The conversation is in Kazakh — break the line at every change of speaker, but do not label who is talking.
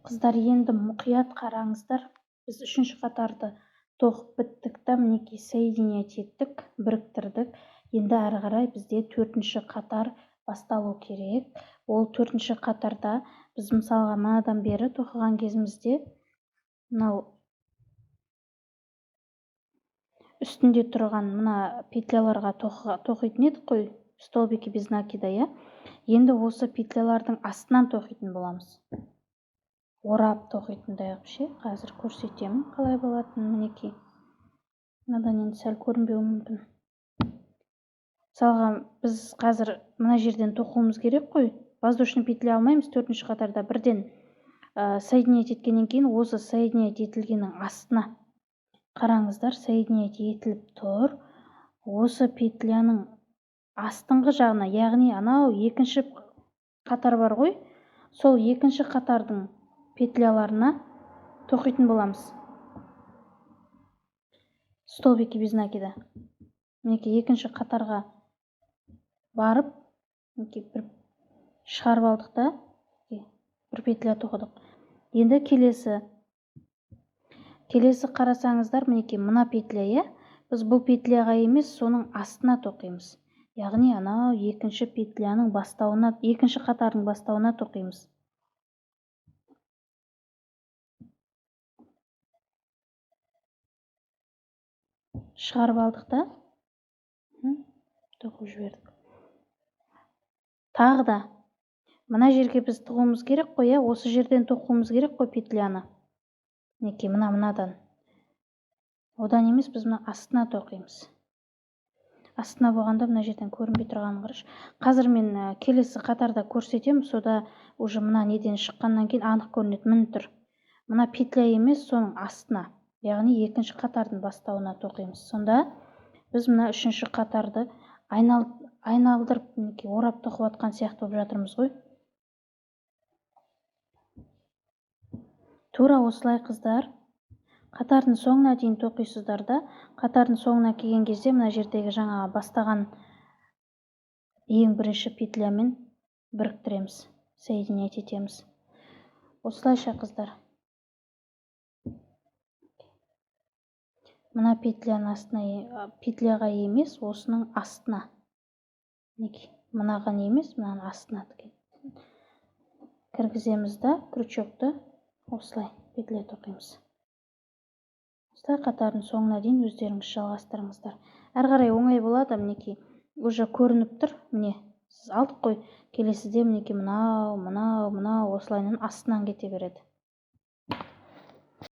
Қыздар, енді мұқият қараңыздар. Біз үшінші қатарды тоқып біттік та, мінекей соединять еттік, біріктірдік. Енді әрі қарай бізде төртінші қатар басталу керек. Ол төртінші қатарда біз мысалға манадан бері тоқыған кезімізде мынау үстінде тұрған мына петляларға тоқитын едік қой, столбики без накида, иә? Енді осы петлялардың астынан тоқитын боламыз. Орап тоқитындай қылып ше, қазір көрсетемін қалай болатынын. Мінекей, мынадан енді сәл көрінбеуі мүмкін. Мысалға, біз қазір мына жерден тоқуымыз керек қой. Воздушный петля алмаймыз төртінші қатарда, бірден соединять еткеннен кейін осы соединять етілгеннің астына қараңыздар, соединять етіліп тұр. Осы петляның астыңғы жағына, яғни анау екінші қатар бар ғой, сол екінші қатардың петляларына тоқитын боламыз. Столбики без накида. Мінекей, екінші қатарға барып, мінекей бір шығарып алдық та, бір петля тоқыдық. Енді келесі қарасаңыздар, мінекей мына петля, иә? Біз бұл петляға емес, соның астына тоқимыз. Яғни анау екінші петляның бастауына, екінші қатардың бастауына тоқимыз. Шығарып алдық та, тоқып жібердік. Тағы да мына жерге біз тығуымыз керек қой, иә? Осы жерден тоқуымыз керек қой петляны. Мінекей, мынадан. Одан емес, біз мына астына тоқимыз. Астына болғанда мына жерден көрінбей тұрғанын қарашы. Қазір мен келесі қатарда көрсетемін, сода уже мына неден шыққаннан кейін анық көрінеді. Міне тұр. Мына петля емес, соның астына. Яғни екінші қатардың бастауына тоқимыз. Сонда біз мына үшінші қатарды айналдырып, мінекей, орап тоқып жатқан сияқты болып жатырмыз ғой. Тура осылай, қыздар, қатардың соңына дейін тоқисыздар да, қатардың соңына келген кезде мына жердегі жаңағы бастаған ең бірінші петлямен біріктіреміз, соединять етеміз. Осылайша, қыздар. Мына петляның астына, петляға емес, осының астына. Мінекей, мынаған емес, мынаның астына кіргіземіз да, крючокты осылай петля тоқимыз. Осылай қатардың соңына дейін өздеріңіз жалғастырыңыздар. Әрі қарай оңай болады, мінекей, уже көрініп тұр. Міне, сіз алдық қой. Келесіде мінекей мынау, мынау, мынау осылайынан астынан кете береді.